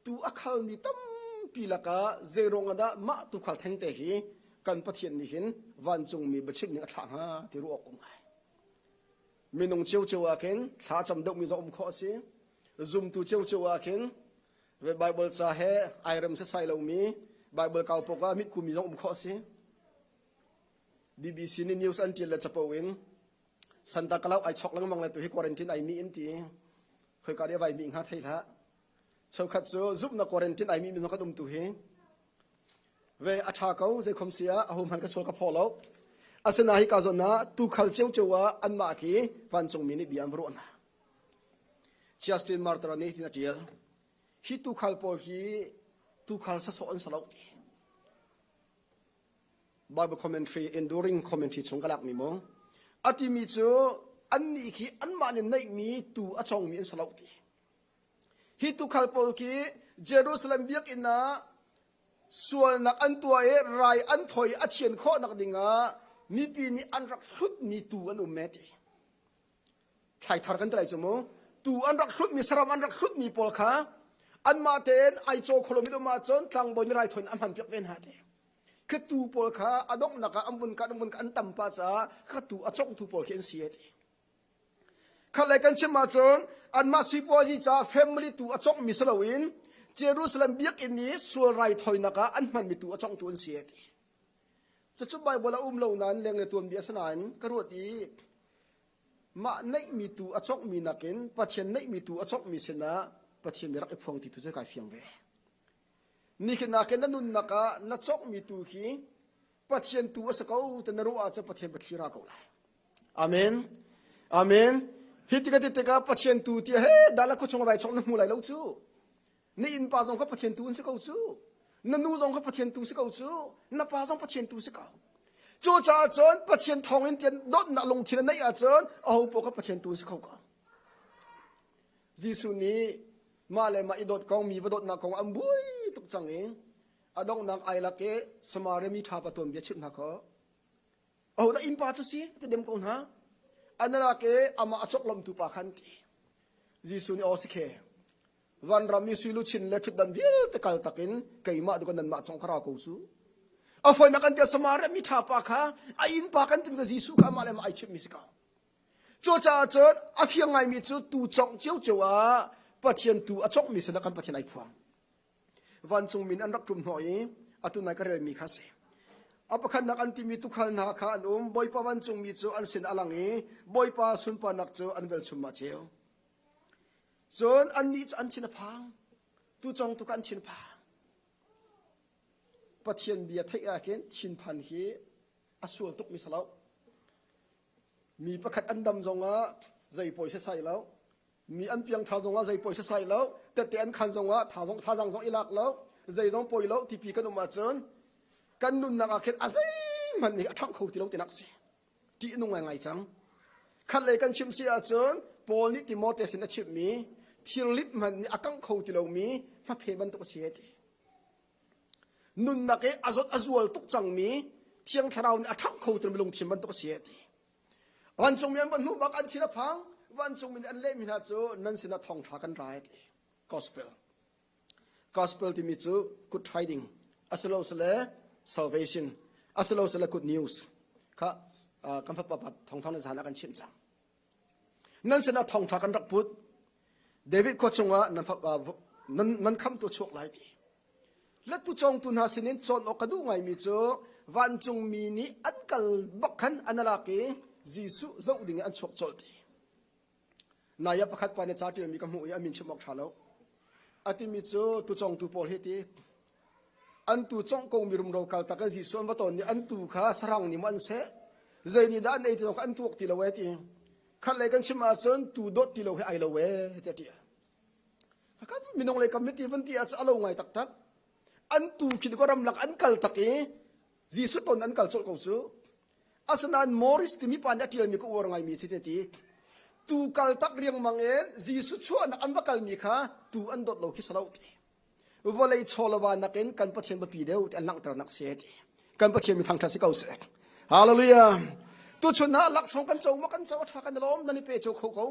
A: Tu a khalmi tampi lakah zeiruang ah dah mah tuukhal thengte hi kan Pathian nih hin vancungmi biachim ning a thlah hnga ti ruah awk um ngai. Minung ciocio ah khin thla cam deuhmi zong um khawh a si. Zumtu ciocio ah khin ve Bible ca he ai rem sasai lomi Bible kau pok ah mitku mi zong um khawh si. BBC nih news an ṭial le capo in Santa Claus ai chok lengmang le tu hi quarantine ai mi in ti. Khoika deh vai mi hnga thei hlah. Cheukhat cu zumhnak quarantine ai mi mi zong kan um tu hi. Ve a ṭha ko zeikhom si ah aho hmanh ka sual ka phaw lo. Asinain hi ka zawn ah tuukhal ciocio ah anmah khi vancungmi nih bia an va ruah hna. Justin Martyr nih hitin a ṭial. Hi tuukhal pawl hi tuukhal sasawh an si lo ti. Bible commentary, enduring commentary chung ka lakmi mu. A timi cu annih khi anmah nih neihmi tuu a congmi an si lo ti. Hi tuukhal pawl khi Jerusalem biakinn ah sualnak an tuah i rai an thawi a thian khawhnak dingah mipi nih an rak hlutmi tuu an um me ti. Thlaithar kan ti lai cu mu. Tuu an rak hlutmi saram an rak hlutmi pawl kha anmah tein ai caw kholomi um ahcun tlangbawi nih raithawi in a hman piak ve hna ti. Khi tuu pawl kha a donghnak ah an vun kat an vun kat an tam pah caah kha tuu a congtu pawl khi an si ti. Khatlei kan chim ahcun anmah sipuazi caah family tu a congmi si loin Jerusalem biakinn i sual raithawinak ah an hmanmi tu a congtu an si ti. Cucu Baibal a um lo nain lengle tuanbia a si nain ka ruat i mah neihmi tu a congmi nakin Pathian neihmi tu a congmi sinah Pathian nih rak i phuang ti tu cu kai fiang ve. Nihin ah khin na nunnak ah na congmi tu khi Pathian tu a si ko ti na ruah ahcun Pathian pathli ra ko lai. Amen. Amen. Hi tikah ti tikah Pathian tu ti he dala khuachung vai chong na hmu lai lo cu. Na innpa zong kha Pathian tu an si ko cu. Na nu zong kha Pathian tu si ko cu. Na pa zong Pathian tu si ko. Cucaah cun Pathian thawngin tian dawtnak lungthin a neih ahcun aho paoh kha Pathian tu an si kho ko. Jesuh nih mah le mah i dawt kong mi va dawtnak kong an buai tuk cang i a donghnak ai lak i Samaria mi ṭha pa tuanbia chimh hna kaw ahodah innpa cu si ti dem ko hna an lak i amah a chawklomtu pa khan ti Jesuh nih aw si khe vanram i sui luchin le ṭhutdan vialte kal takin keimah duka nanmah cong kha ra ko cu a fawinak kan tia Samaria mi ṭha pa kha a innpa kan timi ka Jesuh kha amah le amah ai chimhmi si ko Cucaah cun a fiang ngaimi cu tu congh ciocio ah Pathian tu a conghmi sinah kan Pathian ai phuang. Vancung min an rak ṭum hnawh i atu nai ka relmi kha a si. A pakhatnak an timi tuukhal hna kha an um. Bawipa vancungmi cu an sin a lang i Bawipa sunparnak cu an velchum ah ceu. Cun annih cu an thin a phang. Tucongtu kha an thin phang. Pathian bia theih ah khin thinphan hi a sual tukmi si lo. Mi pakhat an dam zongah zei pawi sasai lo. Mi an piangṭha zongah zei pawi sasai lo. Tette an khan zongah thazaang zong i lak lo. Zei zong pawi lo tipi kan um ahcun kan nunnak ah khin a zeihmanh nih a ṭhangh kho ti lo tinak si. Ṭih nung ngaingai cang. Khatlei kan chim si ahcun Paul nih Timote sin a chimhmi thirlit hmanh nih a kangh kho ti lomi hmaphe bantuk a si ti. Nunnak i a zawt a zual tuk cangmi Thiang Thlarau nih a ṭhangh kho ti lungthin bantuk a si ti. Vancungmi an van hmuh bak an thin a phang. Vancungmi nih an lehmi hna cu nan sinah thawngṭha kan ra ti. Gospel. Gospel timi cu good tiding asilosile salvation asilosile good news kha kan fapa pa thawngthang na zan ah kan chimh cang. Nan sinah thawngṭha kan rak put. David khua chungah nan nan, nan khamtu chuak lai ti. Latu cawngtu hna sinin cawn awk ka duh ngaimi cu vancungmi nih an kal bak khan an alak i Jesuh zoh ding in an chuak colh ti. Nai ah pakhat pa nih ca ṭialmi ka hmuh i a min chim awk ṭha lo. A timi cu tucongtu pawl hi ti an tu congh ko mi rumro kal tak in Jesuh an va ton i an tu kha sarang nih maw an seh zei nih dah an ei ti lo kha an tuak ti lo ee ti khat lei kan chim ahcun tu dawt ti lo hi ai lo ee tiah ṭial. Minung lei kam ti van ti ahcun a lo ngai taktak. An tu khi ko ramlak an kal tak i Jesuh ton an kal colh ko cu. Asinain Morris timi pa nih a ṭialmi ka uar ngaimi si ti tu kal tak riangmang in Jesuh chuahnak an va kalmi kha tu an dawt lo khi si lo ti. Vawlei chawlava nakin kan Pathian biapi deuh ti an langhternak si ti. Kan Pathian mi thangṭhat si ko seh. Hallelujah. Tuchun ah laksawng kan co ma kan co a ṭha kan i lawm nan i pe cio kho ko.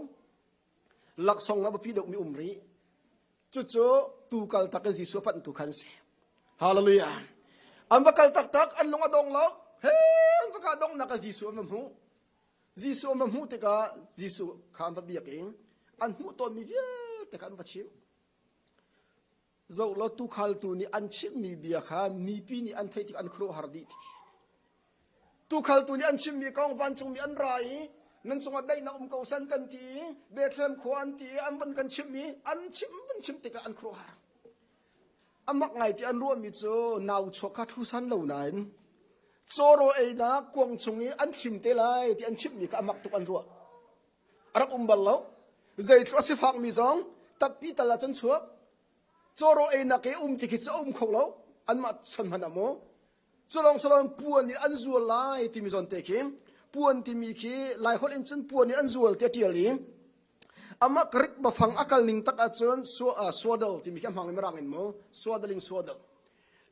A: Laksawng ah biapi deuhmi um rih. Cucu tu kal tak in Jesuh a panh tu khan si. Hallelujah. An va kal taktak, an lung a dong lo. He, an va ka donghnak ah Jesuh an va hmuh. Jesuh an va hmuh tikah Jesuh kha an va biak i an hmuh tawnmi vialte. vialte kha an va chimh. Zoh law tuukhaltu nih an chimhmi bia kha mipi nih an theih tik an khuaruahhar dih ti. Tuukhaltu nih an chimmi kong vancungmi an ra i nan cungah daihnak um ko san kan ti i Bethlehem khua an ti i an van kan chimh i an chim van chim tikah an khuaruahhar. A mak ngai ti an ruahmi cu nau chuak kha thu san lo nain cawrawl einak kuang chung i an thlim te lai ti an chimhmi kha a mak tuk an ruah. A rak um bal lo. Zeitluk a sifakmi zong tappi tal ah cun chuak. Cawrawl einak i um ti khi cu a um kho lo. Anmah chan hmanh ah maw. Culong salon puan in an zual lai timi zawn te khi puan timi khi Laiholh in cun puan in an zual ti a ṭial i amah Greek bafang a kal ning tak ahcun swaddle timi khi a hmang i mirang in mu swaddling swaddle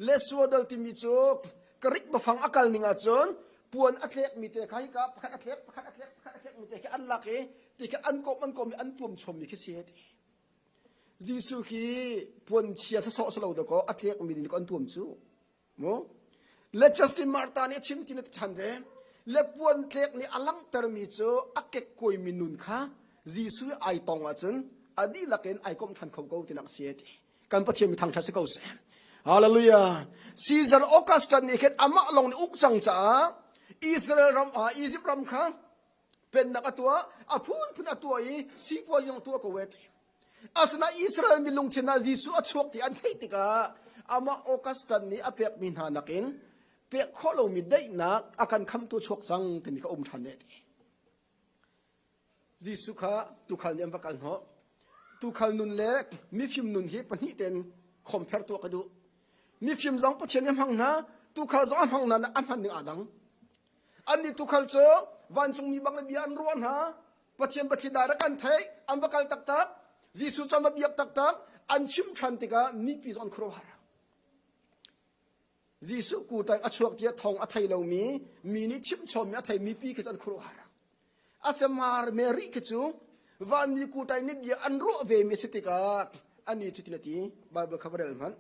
A: le swaddle timi cu Greek bafang a kal ning ahcun puan a tlekmi te kha hika pakhat a tlek pakhat a tlek pakhat a tlekmi te khi an lak i ti khi an komh an komh i an tuam chommi khi si ti Jesuh khi puan chia sasawh salo dakaw a tlekmi nih an tuam cu Mu? Le Justin Marta nih a chim ti na ti ṭhan ve. Le puan tlek nih a langhtermi cu a kekkuaimi nun kha Jesuh i ai tong ahcun a dihlak in ai komh ṭhan kho ko tinak a si ti. Kan Pathian mi thangṭhat si ko seh. Hallelujah. Caesar Augustus nih khin amah lawng nih uk cang caah Israel ram ah Egypt ram kha pennak a tuah, a phunphun a tuah i sipuazi zong tuah ko e ti. Asinain Israel mi lungthin ah Jesuh a chuak ti an theih tikah amah Augustan nih a pekmi hna nakin pek khawh lomi daihnak a kan khamtu chuak cang timi kha um ṭhan ne ti. Jesuh kha tuukhal nih an va kal hnawh. Tuukhal nun le mifim nun hi pahnih tein compare tuah ka duh. Mifim zong Pathian nih a hmang hna, tuukhal zong a hmang hna a hman ning aa dang. Annih tuukhal cu vancungmi bang in bia an ruah hna. Pathian Pathian dah rak an theih, an va kal taktak, Jesuh cu an va biak taktak, an chim ṭhan tikah mipi zong an khuaruahhar. Jesuh kuṭang a chuak tiah thawng a thei lomi, mi nih chimhchawmmi a thei mipi khi cu an khuaruahhar. Asemar Mary khi cu vanmi kuṭai nih bia an ruah vemi a si tikah ani cu tin a ti. Bible kha va rel hmanh.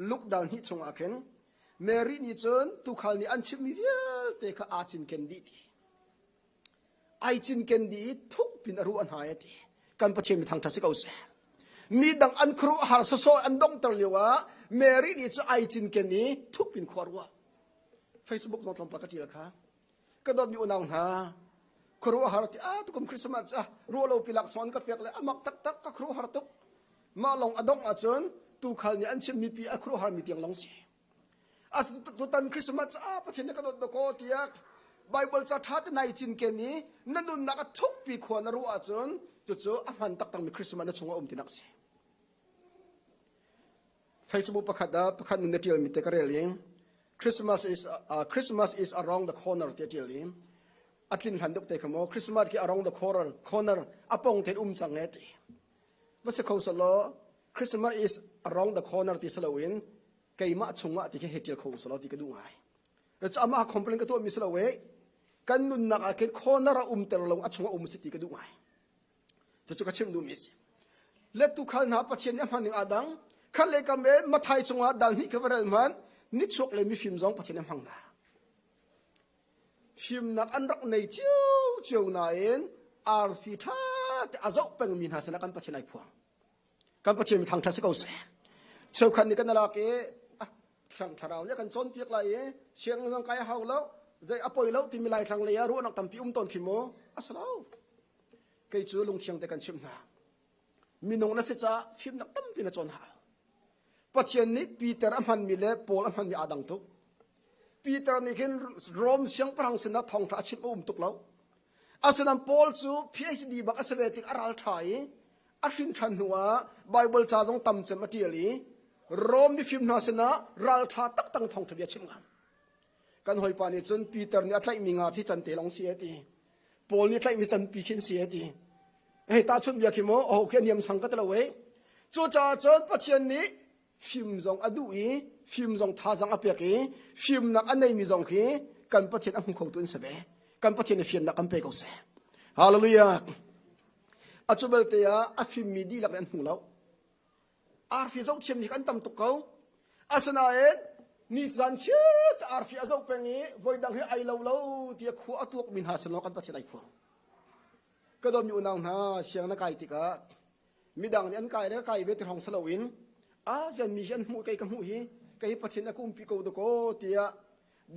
A: Luke dal hnih chungah khin Mary nih cun tuukhal nih an chimhmi vialte kha aa cinken dih ti. Ai cinken dih i thuk pin a ruah hna e ti. Kan Pathian mi thangṭhat si ko seh. Mi dang an khuaruahhar sawsawh an donghter lio ah Mary nih cu ai cinken i thuk pin khua ruah. Facebook zong tlawmpal ka ṭial kha. Ka dawtmi unau hna, khuaruahhar ti ah tukum Christmas ah ruah lo pi laksawng an ka pek le a mak taktak ka khuaruahhar tuk. Mah lawng a dongh ahcun tuukhal nih an chimmi pi a khuaruahharmi tiang lawng si. A tutan Christmas ah Pathian nih ka dawt dakaw tiah Bible ca ṭha te nai cinken i na nunnak a thukpi khua na ruah ahcun cucu a hman taktakmi Christmas na chungah um tinak si. Facebook pakhat ah pakhat nun na ṭialmi te ka rel i Christmas is uh, Christmas is around the corner ti a ṭial i a tlin hlan duk te kha maw Christmas ki around the corner corner a pong ten um cang e ti va si kho selaw Christmas is around the corner ti si loin keimah chungah ti khi hei ṭial kho selaw ti ka duh ngai. Cu amah complain ka tuahmi si lo e kan nunnak ah khin corner a umter lo a chungah um si ti ka duh ngai. Cucu ka chim duhmi a si. Le tuukhal hna Pathian nih a hman ning aa dang. Khat le kam e Mathai chungah dal hnih kha va rel hmanh nichuak le mifim zong Pathian nih a hmang hna. Fimnak an rak nei cio cio nain arfi ṭha te a zoh pengmi hna sinah kan Pathian ai phuang. Kan Pathian mi thangṭhat si ko seh. Cheukhat nih kan alak i ah Thiang Thlarau nih a kan cawnpiak lai i sianginn zong kai a hau lo, zei a poi lo timi laitlang lei ah ruahnak tampi um tawn khi mu. A si lo. Kei cu lungthiang te kan chimh hna. Minung na si caah fimnak tampi na cawn hau. Pathian nih Peter a hmanmi le Paul a hmanmi aa dang tuk. Peter nih khin Rom siangpahrang sinah thawngṭha a chimh a um tuk lo. Asinain Paul cu PhD bak a si ve tik a ralṭha i a hrin ṭhan hnuah Baibal ca zong tam cem a ṭial i Rom mifim hna sinah ralṭha taktak thawngṭha bia chimh ngam. Kan hawipa nih cun Peter nih a tlaihmi nga thi can te lawng si a ti. Paul nih tlaihmi canpi khin si a ti. Hei tahchunh bia khi maw aho khi a niam sang ka ti lo ei. Cucaah cun Pathian nih fim zong a duh i fim zong thazang a pek i fimnak a neimi zong khi kan Pathian a hmu khotu an si ve. Kan Pathian nih fimnak kan pe ko seh. Hallelujah. A cu belte ah a fimmi dihlak nih an hmu lo. Arfi zohthiam hi kan tam tuk ko. Asinain ni zan chiat arfi a zoh peng i voidang hi ai lo lo tiah khua a tuak mi hna sin lawng kan Pathian ai phuang. Ka dawtmi unau hna siang na kai tikah. Midang nih an kai le kai ve ti hrawng si loin a zian mi hi an hmuh kei ka hmuh hi kei Pathian a ka umpi ko dakaw tiah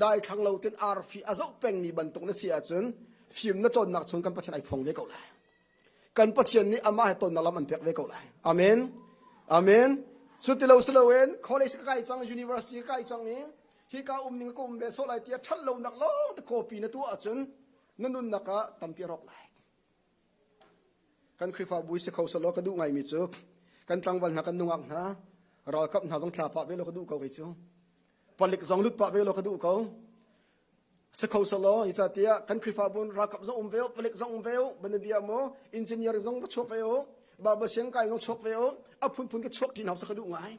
A: daithlang lo ten arfi a zoh pengmi bantuk na si ahcun fim na cawnnak chung kan Pathian ai phuang ve ko lai. Kan Pathian nih amah he tonnak lam an pek ve ko lai. Amen. Amen. Cu ti lo si loin college ka kai cang, university ka kai cang i hika um ning ka um ve sawh lai tiah ṭhat lonak lawng te copy na tuah ahcun na nunnak ah tampi a rawk lai. Kan Khrihfabu si kho selaw ka duh ngaimi cu kan tlangval hna kan nungak hna ralkap hna zong tla pah ve law ka duh ko kei cu. Palik zong lut pah ve law ka duh ko. Si kho selaw hi tiah kan Khrihfabu ralkap zong um ve u, palik zong um ve u, banabia maw engineer zong va chuak ve u, Bible siangkai zong chuak ve u, a phunphun ka chuak ṭi hna ka duh ngai.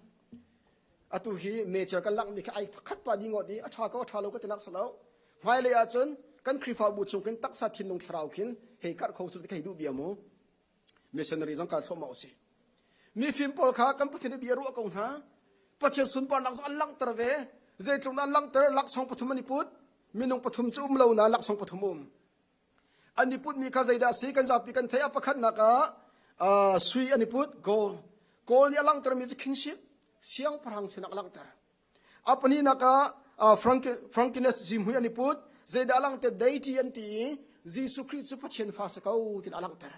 A: Atu hi major kan lakmi kha ai pakhat pa ding ngawt i a ṭha ko a ṭha lo ka ti nak selo. Hmailei ahcun kan Khrihfabu chung khin taksa thinlung thlarau khin hei karh kho su ti hei duh bia mu. Missionary zong kal thluahmah usih. Mifim pawl kha kan Pathian bia ruah ko hna. Pathian sunparnak zong an langhter ve. Zeitluk an langhter laksawng pathum an i put. Minung pathum cu um lo na laksawng pathum um. An i putmi kha zeidah a si kan zapi kan theih a pakhatnak ah sui an i put gold. Gold nih a langhtermi cu kingship siangpahrang sinak a langhter. A pahnihnak ah Frankinus zihmui an i put. Zeidah a langhter? Deity an ti i Jesuh Khrih cu Pathian fa si ko tiin a langhter.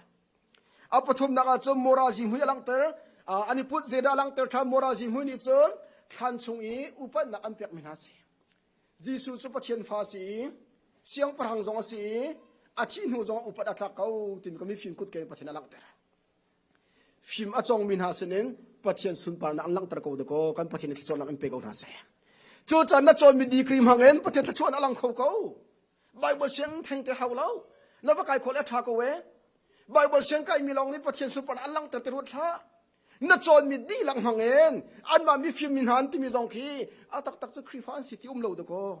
A: A pathumnak ah cun Mora zihmui a langhter. An i put zeidah a langhter ṭhan? Mora zihmui nih cun thlan chung i upatnak an pekmi hna a si. Jesuh cu Pathian fa a si i siangpahrang zong a si i a thih hnu zong upat a tlak ko timi ka mifim kut ke in Pathian a langhter. Fim a cawngmi hna sinin Pathian sunparnak an langhter ko dakaw kan Pathian nih thluachuahnak in pe ko hna seh. Cucaah na cawnmi degree hmangin Pathian thluachuahnak a lang kho ko. Bible siang theng te hau lo. Na va kai khawh le a ṭha ko e. Bible siang kaimi lawng nih Pathian sunparnak an langhter te ruat hlah. Na cawnmi dihlak hmangin anmah mifim mi hna an timi zong khi a taktak cu Khrihfa an si ti um lo dakaw.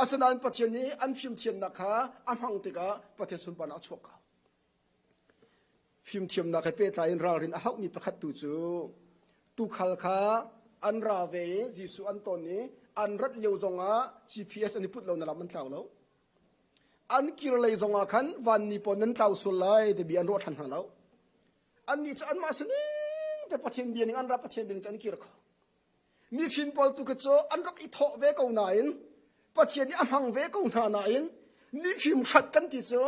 A: Asinain Pathian nih an fimthiamnak kha a hmang tikah Pathian sunparnak a chuak ko. Fimthiamnak he pehtlai in ralrin a hauhmi pakhat tu cu tuukhal kha an ra ve i Jesuh an ton i an rat lio zongah GPS an i put lo na lam an tlau lo. An kir lei zongah khan vanni pawl nan tlau sual lai ti bia an ruah ṭhan hna lo. Annih cu anmah sining te Pathian bia ning an ra Pathian bia ning te an kir kho. Mifim pawl tu khi cu an rak i thawh ve ko nain Pathian nih a hmang ve ko hna nain mifim hrat kan ti cu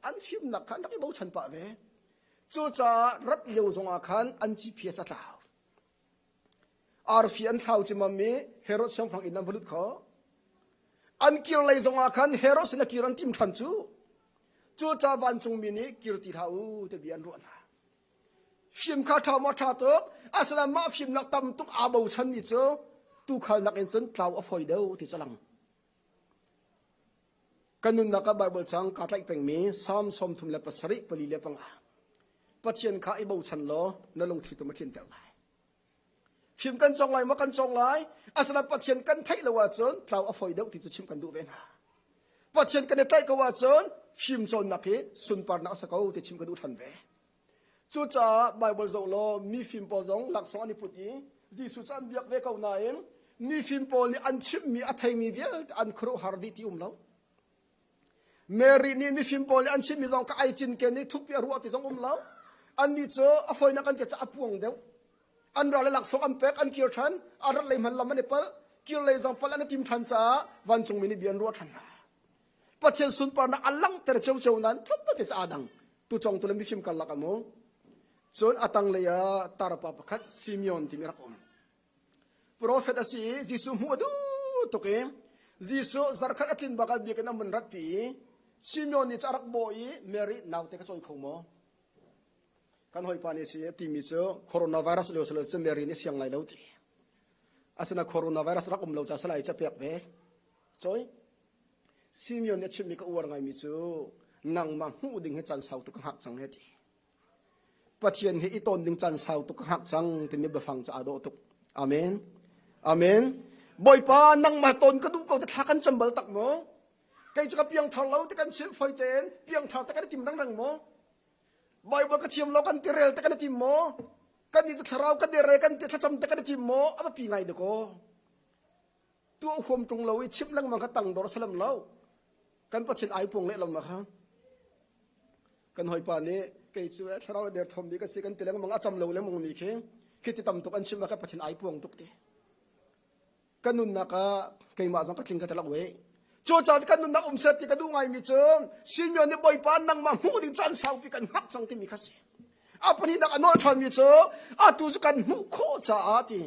A: an fimnak kha an rak i bochan pah ve. Cucaah rat lio zongah khan an GPS a tlau. Arfi an thlau cimam i Herod siangpahrang inn an va lut kho. An kir lei zongah khan Herod sin a kir an tim ṭhan cu. Cucaah vancungmi nih kir ti hlah u ti bia an ruah hna. Fim kha ṭha maw ṭha tuk asinain mah fimnak tam tuk aa bochanmi cu tuukhal nakin cun tlau a fawi deuh ti cu a lang. Kan nunnak ah Baibal cang kaa tlaih pengmi Salm 37 4 le 5. Pathian kha i bochan law na lungthli tum a tlinter lai. Fim kan cawng lai maw kan cawng lai asinain Pathian kan theih lo ahcun tlau a fawi deuh ti cu chim kan duh ve hna. Pathian kan i tlaih ko ahcun fim cawnnak hi sunparnak a si ko ti chim ka duh ṭhan ve. Cucaah Baibal zoh law mifim pawl zong laksawng an i put i Jesuh cu an biak ve ko nain mifim pawl nih an chimhmi a theimi vialte an khuaruahhar dih ti um lo. Mary nih mifim pawl nih an chimhmi zong ka ai cinken i thukpi a ruah ti zong um lo. Annih cu a fawinak an ti cu a puang deuh. An ral le laksawng an pek, an kir ṭhan, a rat lei hman lam an i palh, kir lei zong palh an i tim ṭhan caah vancungmi nih bia an ruah ṭhan hna. Pathian sunparnak a langhter ciocio nain tlawmpal te cu aa dang. Tucawngtu le mifim karlak ah mu. Cun a tanglei ah tarpa pakhat Simeon timi rak um. Profet a si i Jesuh hmuh a duh tuk i Jesuh zarkhat a tlin bak ah biakinn an vun ratpi i Simeon nih cu a rak bawh i Mary naute ka cawi kho maw? Kan hawipa nih si a timi cu coronavirus lio silo cu Mary nih siang lai lo ti. Asina coronavirus rak um lo ca salai ca pek ve. Cawi. Simeon nih a chimmi ka uar ngaimi cu nangmah hmuh ding hi caan sau tuk ka hngak cang he ti. Pathian he i ton ding caan sau tuk ka hngak cang timi biafang cu aa dawh tuk. Amen. Amen. Bawipa nangmah ton ka duh ko te thla kan cam bal tak maw? Kei cu ka piangthar lo te kan chim foi tein piangthar te kan i tim rengreng maw? Bible ka thiam lo kan ti rel te kan i tim maw? Kan nih cu thlarau kan i re kan ti thlacam te kan i tim maw? A biapi ngai dakaw. Tuah huam ṭung lo i chimh lengmang kha tangdor a si lem lo. Kan Pathian ai puang lehlam kha. Kan hawipa nih. Kei cu thlarau le derthawm mi ka si kan ti lengmang a cam lo lengmang mi khi khi ti tam tuk an chim ah kha Pathian ai puang tuk ti. Ka nunnak ah keimah zong ka tling ka telak we. Cucaah kan nunnak um set ti ka duh ngaimi cu Simeon nih Bawipa nangmah hmuh ding caan saupi kan hngak cang timi kha si. A pahnihnak a nawl ṭhanmi cu atu cu kan hmuh khawh caah ti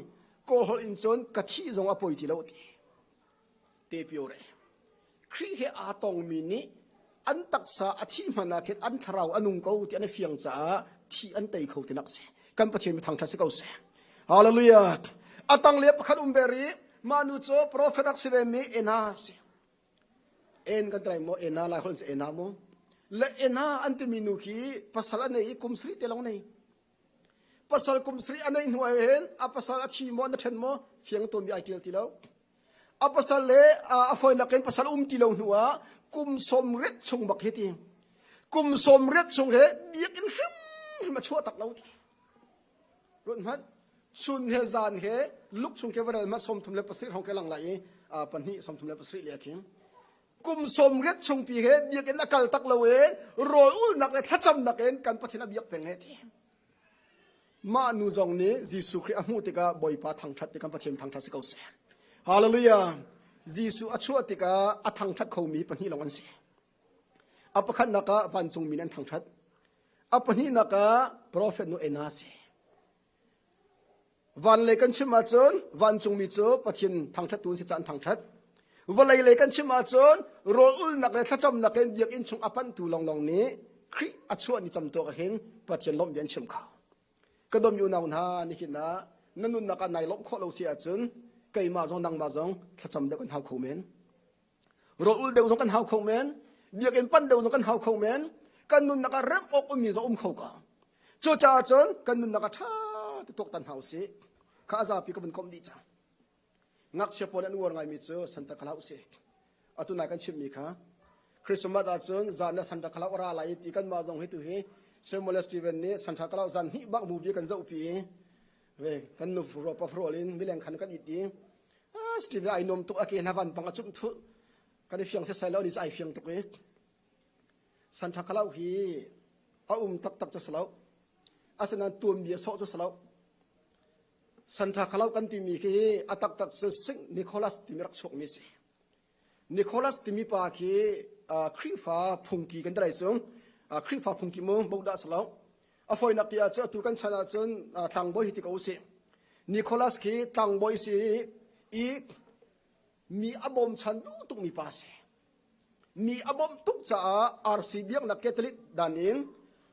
A: Kawl holh in cun ka thih zong a poi ti lo ti. Te pio re. Khrih he aa tongmi nih an taksa a thih hmanh ah khin an thlarau a nung ko ti an i fiang caah thi an tei kho tinak si. Kan Pathian mi thangṭhat si ko seh. Hallelujah. A tang le pakhat um ve rih. Mah nu cu prophet rak si ve mi Ena si. En kan trai mo Ena lai holh Ena mu. Le Ena an timi nu khi pasal a nei i kum sri te long nei. Pasal kum sri a nei hnu ah hin a pasal a thi maw na ṭhen maw fiang tawn mi ai ṭial ti lo. A pasal le a fawinak in pasal um ti lo hnu ah kum 80 chung bak hi ti. Kum 80 chung he biakinn hrimhrim a chuah tak lo ti. Ruat hmanh chun he zan he luk chung ke varel ma 37 hong ke lang lai i pahnih 37 le khi kum 80 chung pi he biakinn a kal tak lo e rawl ulnak le thlacamnak in kan Pathian a biak peng he ti. Mah nu zong nih Jesuh Khrih a hmuh tikah Bawipa thangṭhat ti kan Pathian thangṭhat si ko seh. Hallelujah. Jesuh a chuah tikah a thangṭhat khomi pahnih lawng an si. A pakhatnak ah vancungmi nih an thangṭhat. A pahnihnak ah profet nu Ena a si. Van lei kan chim ahcun vancungmi cu Pathian thangṭhattu an si caah an thangṭhat. Vawlei lei kan chim ahcun rawl ulnak le thlacamnak in biakinn chung a panhtu lawnglawng nih Khrih a chuah ni camtuak ah hin Pathian lawmh bia an chim kho. Ka dawmi unau hna nihin ah na nunnak ah nai lawmh khawh lo si ahcun keimah zong nangmah zong thlacam deuh kan hau kho men. Rawl ul deuh zong kan hau kho men. Biakinn pan deuh zong kan hau kho men. Kan nunnak ah remh awk ummi zong um kho ko. Cucaah cun kan nunnak ah ṭha te tuaktan hna usih. Kha a zapi ka vun komh dih cang. Ngakchia pawl an uar ngaimi cu Santa Claus si. Atu nai kan chimmi kha Christmas ahcun zan ah Santa Claus ra lai ti kanmah zong hi tu hi Samuel Steven nih Santa Claus zan hnih bak movie kan zohpi i ve kan nu ro pa frol in mileng khan kan it i ah Steven ai nuam tuk a ke hna van pang a cumh thul kan i fiang sesai lo ni ai fiang tuk i Santa Claus hi a um taktak cu si lo asinain tuanbia sawh cu si lo Santa Claus kan timi khi a taktak cu Saint Nicholas timi rak chuakmi a si. Nicholas timi pa khi Khrihfa phungki kan ti lai cu. Khrihfa phungki mu bodah si lo. A fawinak ti ahcun atu kan chan ahcun tlangbawi hi ti ko usih. Nicholas khi tlangbawi si i mi a bawmchan duh tukmi pa a si. Mi a bawmh tuk caah RC biaknak Catholic dan in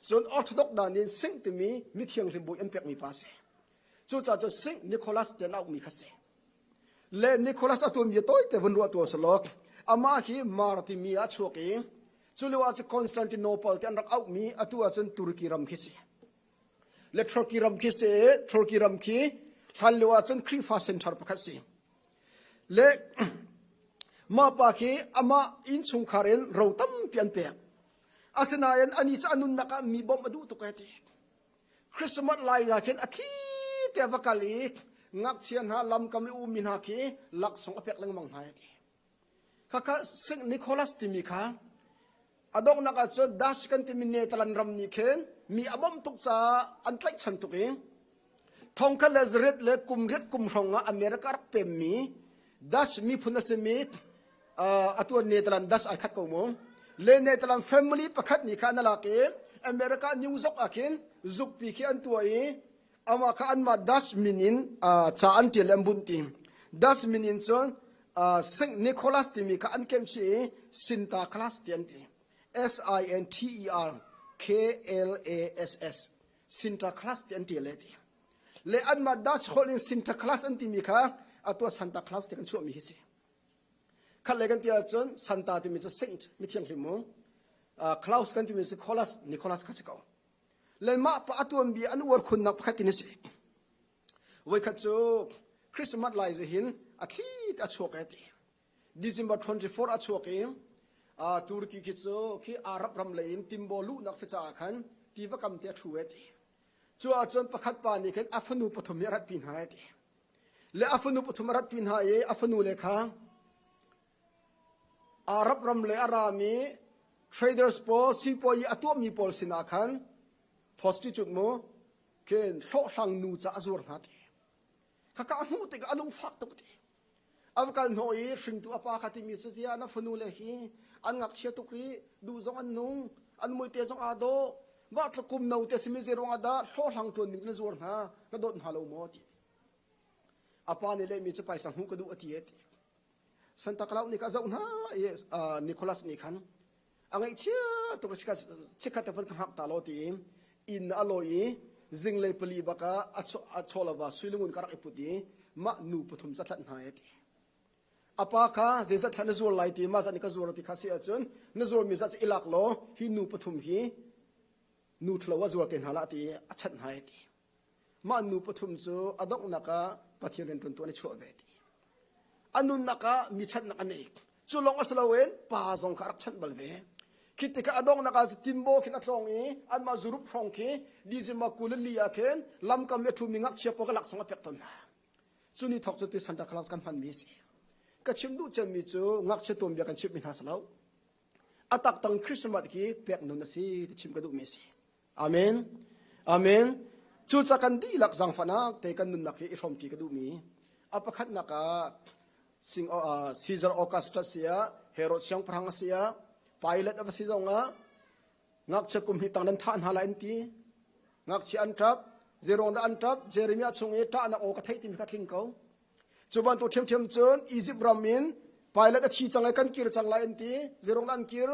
A: cun Orthodox dan in Saint timi mithianghlim bawi an pekmi pa a si. Cucaah cun Saint Nicholas ti an auhmi kha si. Le Nicholas a tuanbia tawite vun ruah tu a Amah hi Mar timi ah a chuak i cu lio ah cun Constantinople ti an rak auhmi atu ahcun Turkey ram khi si. Le Turkey ram khi si Turkey ram khi hlan lio ahcun Khrihfa center pakhat si. Le mah pa khi amah innchungkhar in ro tampi an pek. Asinain anih cu a nunnak ah mi bawmh a duh tuk ai ti. Christmas lai ah khin a thli te va kal i ngakchia hna lamkam i ummi hna khi laksawng a pek lengmang hna ai ti. Khakha St. Nicholas timi kha a donghnak ah cun Dutch kan timi Netherlands ram nih khin mi a bawmh tuk caah an tlaihchan tuk i thongkhat le zariat le kum riat kum hrawng ah America rak pemmi Dutch miphun a simi atu Netherlands Dutch ai khat ko mu le Netherlands family pakhat nih kha an lak i America New York ah khin zukpi khi an tuah i amah kha anmah Dutch min in ca an ṭial le an bunh ti. Dutch min in cun Saint Nicholas timi kha an kemh chih i Sinta Claus ti an ti. S I N T E R K L A S S Sinta Claus ti an ṭial le ti. Le anmah Dutch holh in Sinta Claus an timi kha atu Santa Claus ti kan chuahmi hi si. Khat le kan ti ahcun Santa timi cu Saint mithianghlim mu. Claus kan timi cu Nicholas Nicholas kha si ko. Le mah pa a tuanbia an uar khunnak pakhat in a si. Voikhat cu Christmas lai hin a thli a chuak e ti. December 24 a chuak i Turkey khi cu khi Arab ram lei in timbo luhnak si caah khan tiva kam te a thu e ti. Cu ahcun pakhat pa nih khin a fanu pathum hi a ratpi hna e ti. Le a fanu pathum a ratpi hna i a fanu le kha Arab ram le a rami traders pawl sipuayi a tuahmi pawl sinah khan. Prostitute mu khin hlawhhlang nu ca a zuar hna ti. Khaka a hmuh tikah a lungfak tuk ti. A va kal hnawh i hringtu a pa kha timi cu ziah na fanu le hi an ngakchia tuk rih, duh zong an nung, an muite zong aa dawh. Mah tluk kum no te simi zei ruangah dah hlawhhlang ṭuan ding na zuar hna, na dawt hna lo maw ti. A pa nih lehmi cu paisa hmuh ka duh a ti e ti. Santa Claus nih kha a zoh hna i Nicholas nih khan a ngaihchia tuk chikkhat te van ka hngak ta law ti inn a lawi i zinglei pali bak ah a chawlava suilungun ka rak i put i mah nu pathum ca thlanh hna e ti. A pa kha zeizat thla na zuar lai ti mah zat nih ka zuar ti kha si ahcun na zuarmi zat cu i lak law hi nu pathum hi nu ṭhalo ah zuar te hna lah ti a chanh hna e ti. Mah nu pathum cu a donghnak ah Pathian rianṭuantu an i chuah ve ti. A nunnak ah mi chanhnak a nei. Cu lawng a si loin pa zong kha a rak chanh bal ve. Khi tikah a donghnak ah timbo khin a tlawng i anmah zurup hrawng khi December 24 ah khin lamkam i a ṭhumi ngakchia pawl kha laksawng a pek tawn hna. Cu ni thawk cu tu Santa Claus kan hmanmi a si. Ka chim duh cemmi cu ngakchia tuanbia kan chimhmi hna si lo. A taktang Christmas khi pek nun a si ti chim ka duhmi a si. Amen. Amen. Cucaah kan dihlak zaangfahnak te kan nunnak hi i hrawmṭi ka duhmi. A pakhatnak ah Caesar Augustus si ah, Herod siangpahrang a si ah, Pilate a va si zong ah, ngakchia kum hi tang nan thah hna lai an ti. Ngakchia an ṭap. Zeiruang dah an ṭap? Jeremiah chung i ṭahnak aw ka theih timi kha tling ko. Cu bantuk ṭhiamṭhiam cun Izipt ram in Pilate a thi cang i kan kir cang lai an ti. Zeiruang dah an kir?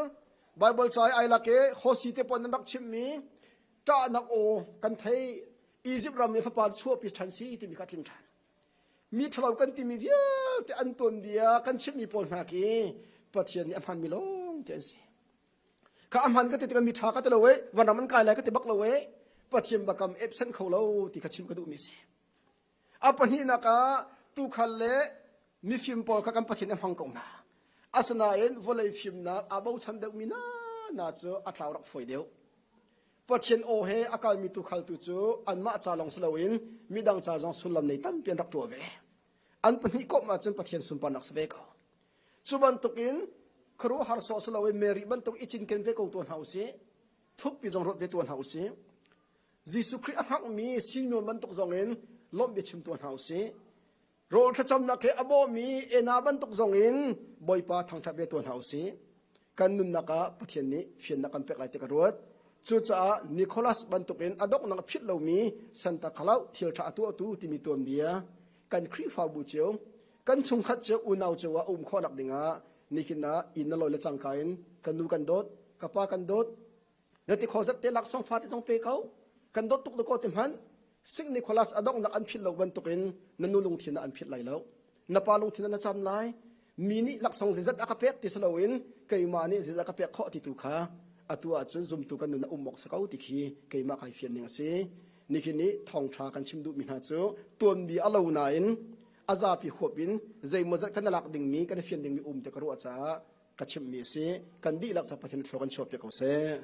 A: Baibal ca i ai lak i Hosi te pawn nan rak chimhmi ṭahnak aw kan thei. Izipt ram i fapa cu chuahpi ṭhan si timi kha a tling ṭhan. Mi ṭhalo kan timi vialte an tuanbia kan chimhmi pawl hna khi Pathian nih a hmanmi lawng te an si. Kha a hman ka ti tikah mi ṭha ka ti lo e, vanram an kai lai ka ti bak lo e, Pathian bakam epsen kho lo ti kha chim ka duhmi a si. A pahnihnak ah tuukhal le mifim pawl kha kan Pathian a hmang ko hna. Asinain vawlei fimnak aa bochan deuhmi na cu a tlau rak fawi deuh. Pathian aw he a kalmi tuukhal tu cu anmah ca lawng si loin midang ca zong sullam nei tampi an rak tuah ve. An pahnih komh ahcun Pathian sunparnak si ve ko. Cu bantukin khuaruahhar sawh si loin Mary bantuk i cinken ve ko tuah hna usih. Thukpi zong ruat ve tuah hna usih. Jesuh Khrih a hngakmi Simeon bantuk zongin lawmh biachim tuah hna usih. Rawl thlacamnak he a bawhmi Ena bantuk zongin Bawipa thangṭhat ve tuah hna usih. Kan nunnak ah Pathian nih fiannak kan pek lai ti ka ruat. Cucaah Nicholas bantukin a donghnak a philh lomi Santa Claus thil ṭha a tuahtu timi tuanbia kan Khrihfabu cio, kan chungkhat cio, unau cio ah um khawhnak dingah nihin ah inn na lawi le cangka in kan nu kan dawt, ka pa kan dawt, Na ti kho zat te laksawng fate zong pe ko. Kan dawt tuk ko ti hmanh. Sing Nicholas a donghnak an philh lo bantukin na nu lungthin ah an philh lai lo. Na pa lungthin ah na cam lai. Mi nih laksawng zeizat a ka pek ti si loin keimah nih zeizat ka pek khawh ti tu kha atu ahcun zumtu kan nun a um awk si ko ti khi keimah kai fian ning a si. Nihin nih thawngṭha kan chim duhmi hna cu tuanbi a lo nain a zapi huap in zeimawzat kan lak dingmi kan i fian dingmi um te ka ruah caah ka chimhmi a si. Kan dihlak ca Pathian thlua kan chuahpiak ko seh.